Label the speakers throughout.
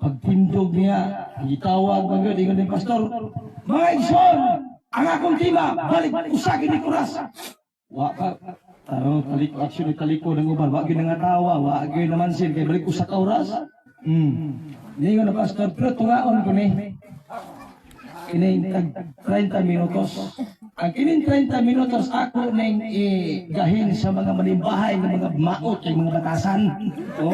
Speaker 1: Pagtindog niya, gitawag man gyud, ingon ni pastor, "Mga igsoon, ang akong tema, balik usa gini oras." Wa pa taro taliko action ni taliko ng uban, wa gyud nangatawa, wa gyud namansin kay balik usa ka oras. Ningon na pastor, "Pero tungaon ko ni kining tag 30 minutos. Ang kining 30 minutos ako ning igahin sa mga manimbahay ng mga maot kay mga batasan. Oh,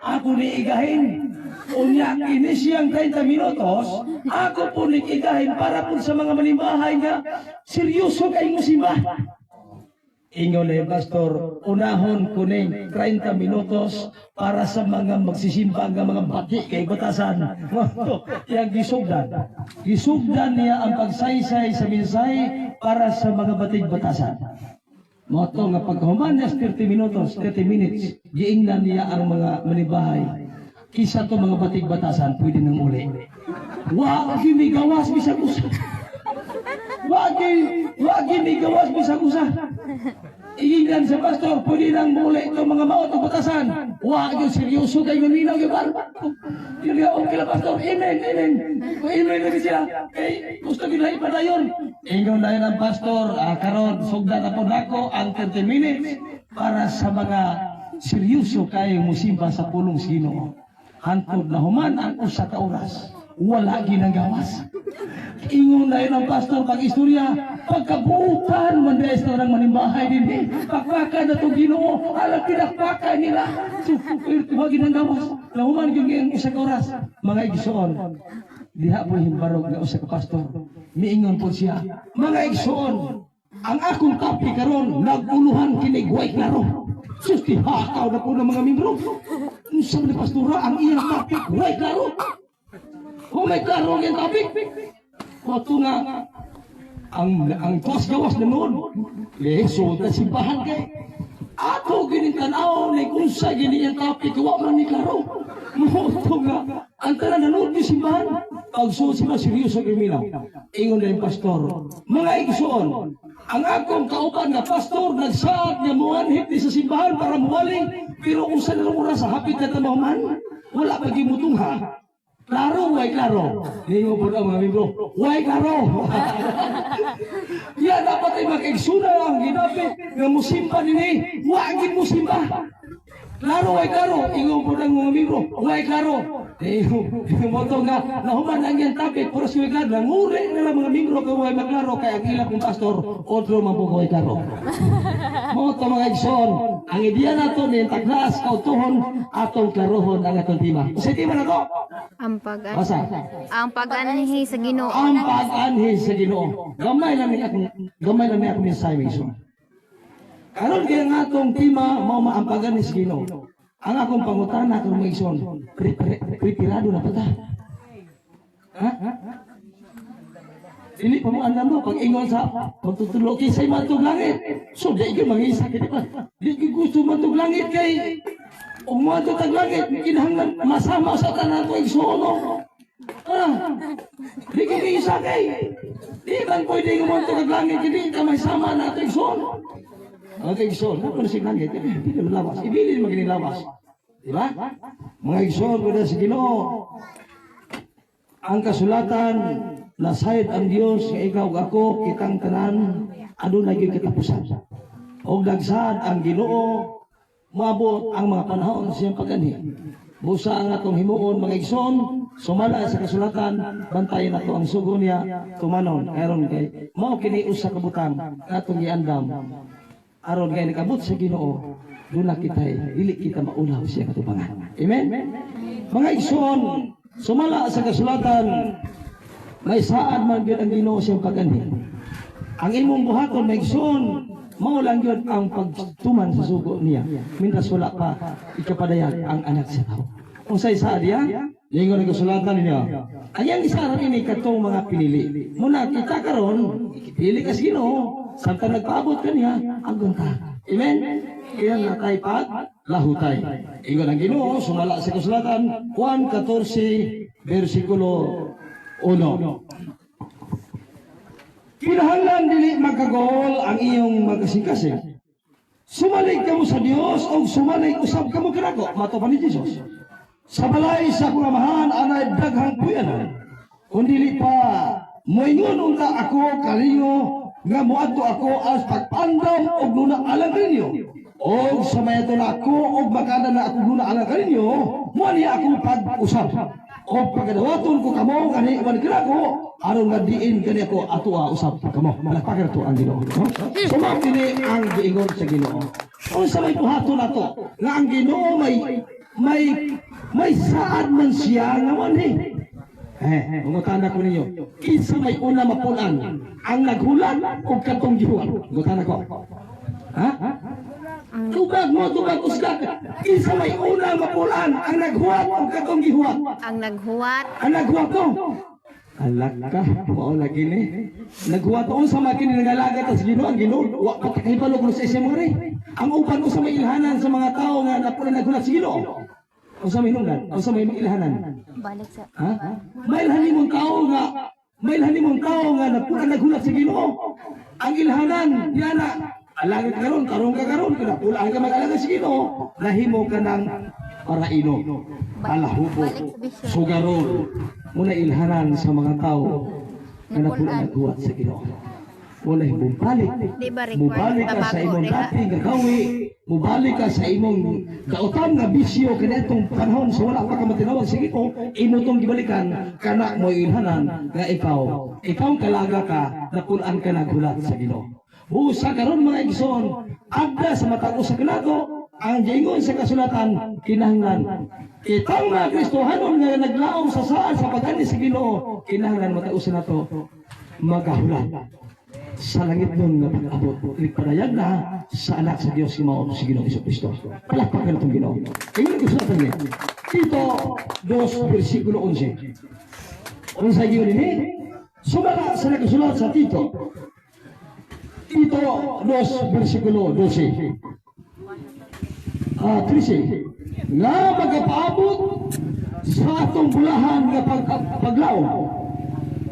Speaker 1: ako ni igahin. Unya kini siyang 30 minutos, ako po ning igahin para po sa mga manimbahay nga seryoso kay musimba." Ingon na yung pastor, "Unahon ko ning 30 minutos para sa mga magsisimba nga mga bati kay batasan." Yang gisugdan. Gisugdan niya ang pagsaysay sa mensahe para sa mga batig batasan. Mao to nga paghuman niya sa 30 minutos, 30 minutes, giingnan niya ang mga manibahay. "Kisa to mga batig batasan, pwede nang uli." Wa gini gawas bisag usa. Wa gini gawas bisag usa. Iingnan sa pastor, "Pwede nang muli itong mga maot o batasan." Wa gyud seryoso kay maminaw gyud ba. Yun nga, "Okay lang, pastor, amen, amen." Amen lagi sila. Kay gusto gid nila ipadayon. Ingon na yun ang pastor, "Ah, karon sugdan na po nako ang 30 minutes para sa mga seryoso kay musimba sa pulong sa Ginoo." Hantod na human ang usa ka oras, wala ginagawas. Ingon na yun ang pastor pag istorya, "Pagkabuutan man dahil sa ng manimbahay din eh. Pakpakan na itong Ginoo, alam pinakpakan nila." So, wa ginagawas. Nahuman gyud ang usa ka oras. Mga igsoon, diha po himbarog nga usa ka pastor. Miingon po siya, "Mga igsoon, ang akong topic karon naguluhan kini, way klaro." Sus, hakaw na po ng mga membro. Unsa man ni pastora ang iyang topic, way klaro? Oh, may klaro ang iyang topic. Wato nga ang tuwas gawas na noon. Leso ta simbahan kay. Ato gini tan-aw ni kung sa gini ang topic, wa man ni klaro. Mao to nga ang tanan nanood ni simbahan. Pagsuot sila, seryoso kay minaw. Ingon na yung pastor, "Mga igsoon, ang akong kauban nga pastor nagsaad nga muanhit ni sa simbahan para muwali, pero usa na lang oras, hapit na ta mahuman, wala pa gimutungha. Klaro, way klaro?" Ningo po ang mga membro, "Way klaro." Ya, dapat ay makaigsoon ang ginapit nga musimba nini, wa gid musimba. "Klaro, way klaro?" Ingon po ang mga membro, "Way klaro." Mo to nga nahuman ang iyang topic pero si way klaro, nanguri na lang mga membro kung way maklaro kay ang ila kong pastor otro man po way klaro. Mo to, mga igsoon, ang ideya nato ni tagnas kautuhon atong klarohon ang atong tema. Sa tema na to?
Speaker 2: Ang pag
Speaker 1: Basa.
Speaker 2: Ang pag-anhi sa Ginoo.
Speaker 1: Ang pag-anhi sa Ginoo. Gamay lang ni akong mensahe, mga igsoon. Karon kaya nga atong tema mao ma ang pag-anhi sa Ginoo. Ang akong pangutana karon, mga igsoon, preparado na pa ta? Ha? Dili pa mo andam no pag ingon sa magtutulo kisay matug langit. So di gyud mangisa kay di ba? Di gyud gusto matug langit kay ug moadto tag langit kinahanglan masama sa tanan ko igsoon no. Ah, di ko isa kay di man pwede nga moadto kag langit kay di ka may sama na ato igsoon. Ang ato igsoon, na si langit, di naman lawas. Ibili naman gini lawas. Di ba? Mga igsoon ko na sa Ginoo, ang kasulatan nasayod ang Dios nga ikaw ug ako, kitang tanan, aduna gyud katapusan. Og nagsaad ang Ginoo moabot ang mga panahon sa iyang pag-anhi. Busa ang atong himuon, mga igsoon, sumala sa kasulatan, bantayan nato ang sugo niya, tumanon karon kay mao kini usa ka butang nga atong giandam aron kay nakabot sa Ginoo, duna kitay dili kita maulaw siya katubangan. Amen. Mga igsoon, sumala sa kasulatan, may saad man gyud ang Ginoo siyang pag-anhi. Ang imong buhaton, mga igsoon, mao lang gyud ang pagtuman sa sugo niya mintras wala pa ikapadayag ang anak sa tao. Unsay saad niya? Ingon ang kasulatan niya. Ang iyang isaran ini katong mga pinili. Muna kita karon, pili ka sa Ginoo, samtang nagpaabot kaniya, agong ka. Amen? Kaya nga kay pag lahutay. Ingon ang Ginoo, sumala sa kasulatan, Juan 14, versikulo 1. "Kinahanglan dili magkagol ang iyong magkasing-kasing. Sumalig kamo sa Dios o sumalig usab kamo kanako," mato pa ni Jesus. "Sa balay sa akong amahan, anay Kung dili pa moingon unta ako kaninyo nga moadto ako as pagpandam og luna alang kaninyo. Og sa mayato na ako og makada na ako luna alang kaninyo, mo niya akong pag-usab. Og pagadawaton ko kamo kani uban ko aron nga diin kani ako atoa usab kamo. Palakpakan to ang Ginoo. No? So mao kini ang giingon sa Ginoo. Unsa may buhaton nato nga ang Ginoo may saad man siya nga manhi. Eh, mangutana ko ninyo. Kinsa may una mapulan? Ang naghulat o katong gihulat? Mangutana ko. Ha? Tubag mo, tubag usga. Kinsa may una mapulan? Ang naghulat o katong gihulat?
Speaker 2: Ang naghuwat.
Speaker 1: Ang naghuwat to. Alak ka, mao lagi ni. Naghuwat unsa man kini nagalagat sa Ginoo, ang Ginoo wa pa kahibalo kung sa isang mga rin. Ang uban usa may ilhanan sa mga tao nga napula naghulat sa Ginoo. Unsa may hinungdan? Unsa may ilhanan?
Speaker 2: Balik sa
Speaker 1: Ha? Mailhan nimong tao nga napula naghulat sa Ginoo. Ang ilhanan yana alaga ka karon, karon ka karon, kaya ka mag-alaga sa Ginoo, nahimo ka ng paraino, alahubo, sugarol. Muna ilhanan sa mga tao nga napula naghulat sa Ginoo. Wala mubalik.
Speaker 2: Di ba required
Speaker 1: Mubalik ka sa
Speaker 2: tabako
Speaker 1: imong
Speaker 2: diha?
Speaker 1: dati nga gawi, mubalik ka sa imong kautan nga bisyo kaniadtong panahon sa wala pa ka matinawag sa Ginoo, imo tong gibalikan kana mo ilhanan nga ikaw kalaga ka napulaan ka naghulat sa Ginoo. Busa karon, mga igsoon, agda sa matag usa kanato ang giingon sa kasulatan, kinahanglan kitang mga Kristohanon nga naglaom sa saad sa pag-ani sa Ginoo, kinahanglan matag usa nato magahulat sa langit nun nga pag-abot. Nagpadayag na sa anak sa Diyos, mao si Ginoong Kristo. Palakpakan itong Ginoo. Ingon ko sa niya. Tito 2 versikulo 11. Unsa gyud ini? Sumala sa nakasulat sa Tito. Tito 2 versikulo 12. 13. Nga magapaabot sa atong bulahan nga paglaom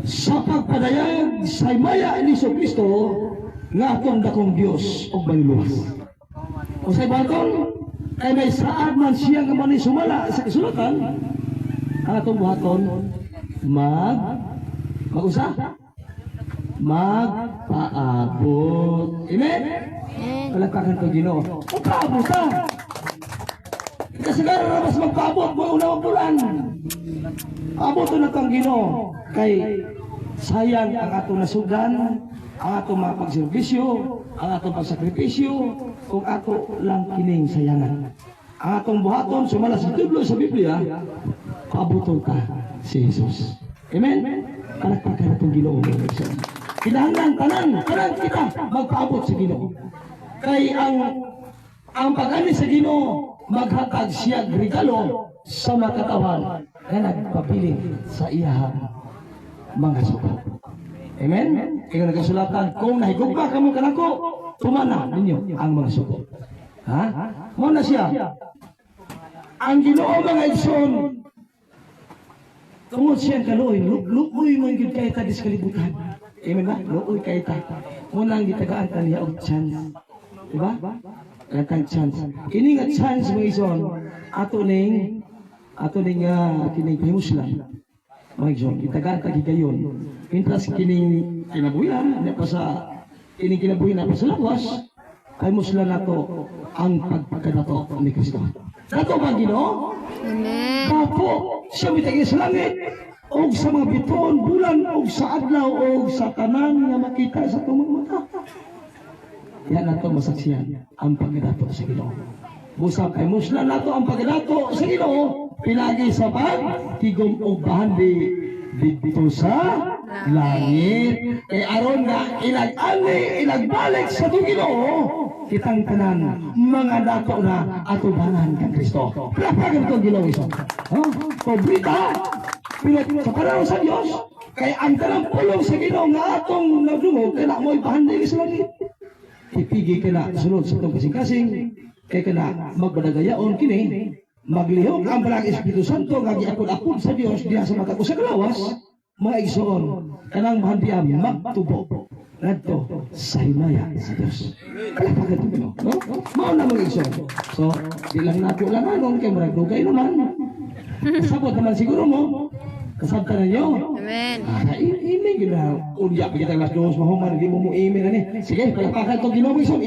Speaker 1: sa pagpadayag sa himaya ni Hesus Kristo nga atong dakong Dios ug Manluluwas. O sa ibaton, kay may saad man siya nga man sumala sa kasulatan, ang atong buhaton mag-usa magpaabot. Amen?
Speaker 2: Amen.
Speaker 1: Palakpakan to Ginoo. Magpaabot ka. Kasagaran na mas magpaabot mo una mapulan. Abot na kang Ginoo kay sayang ang atong nasugdan, ang atong mga pagserbisyo, ang atong pagsakripisyo, kung ato lang kining sayangan. Ang atong buhaton sumala sa tiblo sa Biblia, paaboton ka si Jesus. Amen? Palakpakan atong Ginoo, mga igsoon. Kinahanglan tanan kita magpaabot sa Ginoo. Kay ang pag-ani sa Ginoo maghatag siya regalo sa makatawan nga nagpabilin sa iyahang mga sugo. Amen? Ikaw nagkasulatan, kung nahigugma kamo kanako, tumana ninyo ang mga sugo. Ha? Mo na siya. Ang Ginoo, mga igsoon, tungod siyang kaluoy, luoy mo yung kay ta dis kalibutan. Amen ba? Luoy kay ta. Muna ang gitagaan ta niya og chance. Diba? Katang chance. Kini nga chance, mga igsoon, ato ning kining pahimuslan. Mga igsoon, gitagaan ta gigayon. Mintras kining kinabuhi na pa sa kining kinabuhi na pa sa lawas, pahimuslan nato ang pagpagkadato ni Kristo. Dato ba ang Ginoo?
Speaker 2: Amen.
Speaker 1: Kapo, siya mitagi sa langit, og sa mga bituon, bulan, og sa adlaw, og sa tanan nga makita sa atong mga mata. Yan nato masaksiyan ang pagkadato sa Ginoo. Busa kay musla nato ang pagkadato sa Ginoo pinagi sa pagtigom og bahandi didto sa langit. Kay aron nga ilag ani ilag balik sa atong Ginoo, kitang tanan mga dato na atubangan kang Kristo. Palakpakan itong Ginoo isa. Huh? Pobrita, pero sa panahon sa Dios, kay ang tanang pulong sa Ginoo nga atong nadungog kay na mo'y bahandi sa langit. Ipigi ka na sunod sa itong kasing-kasing, kay ka na magbadagayaon kini, maglihok ang Balaang Espiritu Santo nga giapod-apod sa Dios diha sa matag usa ka lawas, mga igsoon, kanang mahandiam magtubo ngadto sa himaya sa Dios. Palakpakan ito, no? No? Mao na, mga igsoon. So, di lang nato lang anon kay murag dugay naman. Sabot naman siguro mo. Kasabtan ninyo?
Speaker 2: Amen.
Speaker 1: Ah, amen gyud na. Unya pa kita alas 2 mahuman, di mo mo amen ani. Sige, palakpakan to Ginoo.